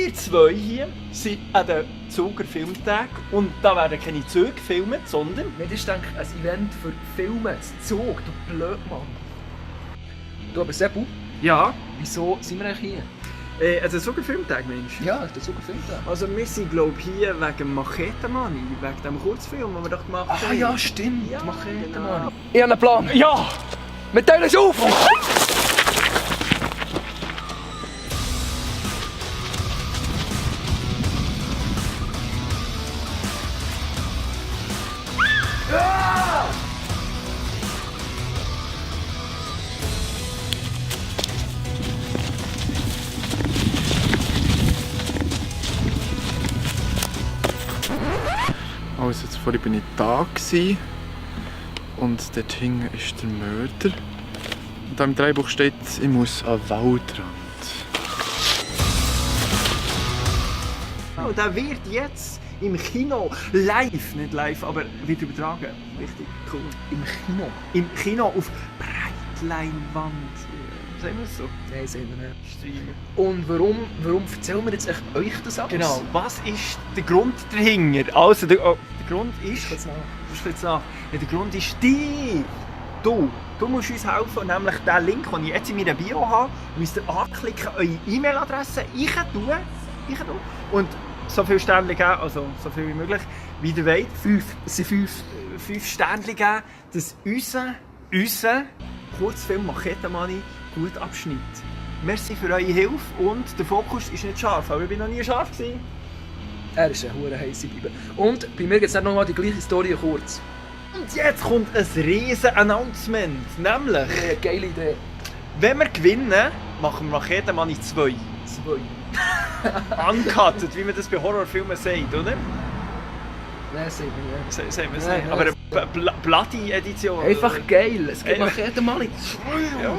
Wir zwei hier sind an den Zuger Filmtag und da werden keine Züge gefilmt, sondern... Nicht ist denke ein Event für Filme, das Zug, du Blödmann. Du, aber Sebu, Ja, wieso sind wir eigentlich hier? also Zuger Filmtag, Mensch. Ja, der Zug gefilmt. Also wir sind glaube ich hier wegen Machete Money, wegen dem Kurzfilm, den wir doch gemacht haben. Ah ja, stimmt, Ja, Machete, genau. Mann. Ich habe einen Plan. Ja! Wir teilen es auf! Also jetzt vorhin bin ich da gewesen, und dort hinten ist der Mörder. Und da im Drehbuch steht, ich muss an den Waldrand. Und der wird jetzt im Kino live, nicht live, aber wird übertragen. Richtig cool. Im Kino? Im Kino auf Breitleinwand. Sagen wir es so? Nein, sehen wir nicht. Streamen. Und warum erzählen wir jetzt echt euch das alles? Genau. Was ist der Grund dahinter? Also, der Grund ist... Jetzt nach. Jetzt nach. Ja, der Grund ist die. Du musst uns helfen, nämlich den Link, den ich jetzt in meiner Bio habe, müsst ihr anklicken, eure E-Mail-Adresse tun. Und so viele Sterne geben, also so viel wie möglich, wie ihr wollt. 5. Es sind 5 Sterne geben, dass unser Kurzfilm Machete Money gut abschneidet. Merci für eure Hilfe und der Fokus ist nicht scharf, aber ich bin noch nie scharf gewesen. Er ist eine hure heisse Bibel. Und bei mir gibt es nicht nochmal die gleiche Historie kurz. Und jetzt kommt ein riesen Announcement, nämlich... Eine geile Idee. Wenn wir gewinnen, machen wir Machete Money 2. 2. Uncutted, wie man das bei Horrorfilmen sagt, oder? Nein, sehen wir nicht. Sagen wir es Nein, nicht. Aber eine Bloody-Edition. Einfach geil. Es gibt Ey, Machete Money. Ja.